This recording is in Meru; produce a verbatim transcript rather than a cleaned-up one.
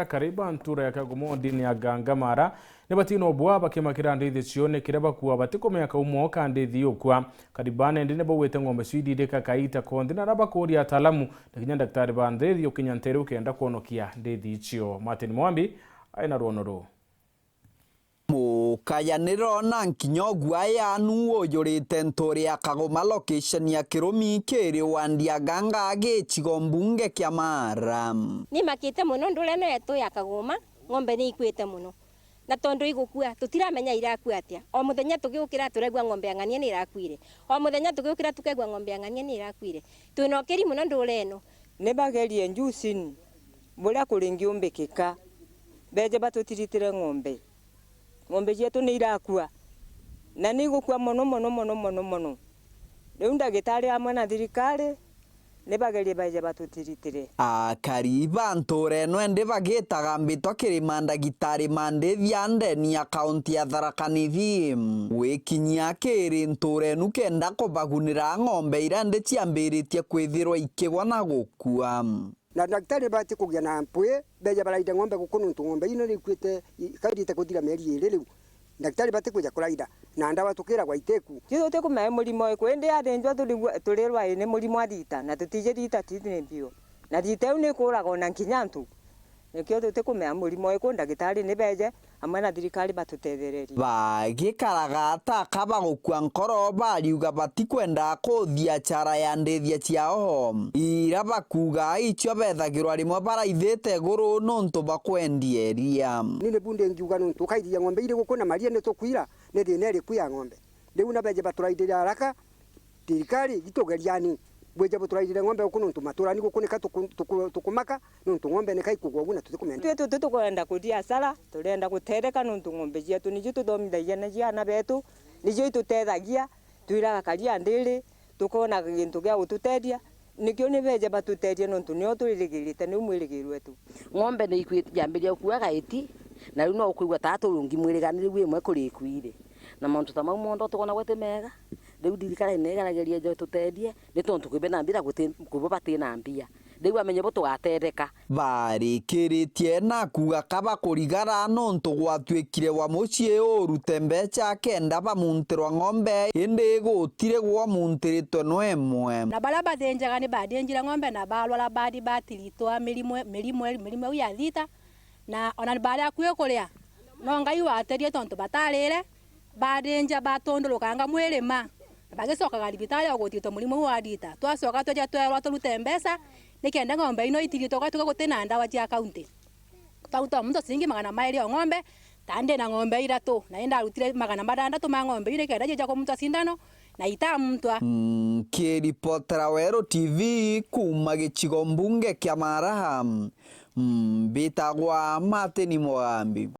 Kariba ntura ya Kagumo ndini ya Gangamara, ni batina ubwa bakimakira ndithi cio ni kiria bakua batikumenya kaumo ka ndithi yukua. Kariba nendi ni baugite ng'ombe cio iririka kaita konthi na ara bakuria ataalamu na kinya ndagitari ba ndithi ukinya ntere ukenda kwonokia ndithi icio. Martin Mwambi aina rwono ruu. Mukayaniro na nkinya uguaya nu ujurite nturi ya Kagoma, location ya Kirumi, kiri wandi ya Ganga, gicigo mbunge kia Mara. Ni makite mono ndurene yetu ya Kagoma, ng'ombe ni ikuite mono. Na tondu igukua, tutiramenya irakua atia. O muthenya tugiukira turegua ng'ombe ya ng'ania ni irakuire. O muthenya tugiukira tukegua ng'ombe ya ng'ania ni irakuire. Twina ukiri mono ndureno. Ni bagerie njuu cini buria kuringiumbikika, beje batutiritire ng'ombe. Ng'ombe cietu ni irakua, na ni igukua mono, mono, mono, mono, mono. Riu ndagitari amwe na thirikari ni bagerie baije batutiritire. Akari ba ntura ino indi bagitaga mbitwa kiri mandagitari ma ndithi ya ndeni ya kaunti ya Tharaka Nithi gwikinyia kiri ntura inu kenda kubagunira ng'ombe iria indi ciambiritie kwithirwa ikigwa na gukua. Na ndagitari bati kugia na mpwi, beja baraida ng'ombe guku nuntu ng'ombe ino ni ikuite, i-, ikairite kuthira mieri iri riu. Ndagitari bati kuja kuraida, na ndawa tukiragwa itiku. Ti tutikumenya murimo uriku, indi athinjwa turigua-, turirwa ii ni murimo wa thita, na tutiji thita titi ni mbio. Na thita iu ni ikuraga ona nkinya antu. Nikio tutikumenya murimo uriku, ndagitari ni beje, amwe na thirikari batutethererie. Bagikaraga ata aka bagukua nkoro, bariuga batikwenda kuthia chara ya ndithia ciao, ira bakuuga icio bethagirwa rimwe baraithite iguru nuntu bwa kwendia iria. Ni nibu ndingiuga nuntu ukaithia ng'ombe iri guku na maria ni tukwira, ni thina iriku ya ng'ombe? Riu na beje baturaithire haraka, thirikari, gitugeriani, bwije buturaithire ng'ombe guku nuntu maturani guku nika tuku-, tuku-, tukumaka, nuntu ng'ombe nika ikugwa ugu na tutikumenda. Ithui tuti tukwenda kuthia hasara, turenda gutetheka nuntu ng'ombe cietu nicio tuthomithagia na ciana betu, nicio itutethagia, twiraga karia ndiri, tukona gintu gia gututethia, nikio ni beje batutethie nontu nio twirigirite, niu mwirigiro wetu. Ng'ombe ni ikui-, yambiria gukua gaiti, na riu no ukwigua ta turi ungi mwiriganire wi imwe kuri ikuire. Na mauntu ta mau monthe tukona gwe ti mega, riu thirikari ni igerageria ije tutethie, ni tontu kwi be na mbia guti-, kwi bo bati na mbia. Riu amenye bo tugatetheka. Barikiritie na kuuga ka bakurigara nontu gwatuikire wa mucii urute mbeca kenda bamuntirwa ng'ombe, indi gutiri gwomuntiritwe no imwe. Na baria bathinjaga ni bathinjire ng'ombe na barwara bathi batiritwa mirimo, mirimo, mirimo iu ya thita, na ona ni bari akui kuria, no Ngai waterie tontu batarire, bathinja batundurukanga mwiri ma, na bagicokaga thibitari o gutiritwa murimo uu wa thita. Twacoka tweja twerwa turute mbeca, nikenda ng'ombe ino itiritwe gwatuika guti na ndawa cia kaunti. Twaruta o muntu ciringi magana mairi o ng'ombe, ta ndi na ng'ombe ithatu, na ni ndarutire magana mathantatu ma ng'ombe iu nikenda ijija kumuntwa cindano, na itamuntwa. Nkiripotera Weru T V kuuma gicigo mbunge kia Maraha, mbitagwa Martin Mugambi.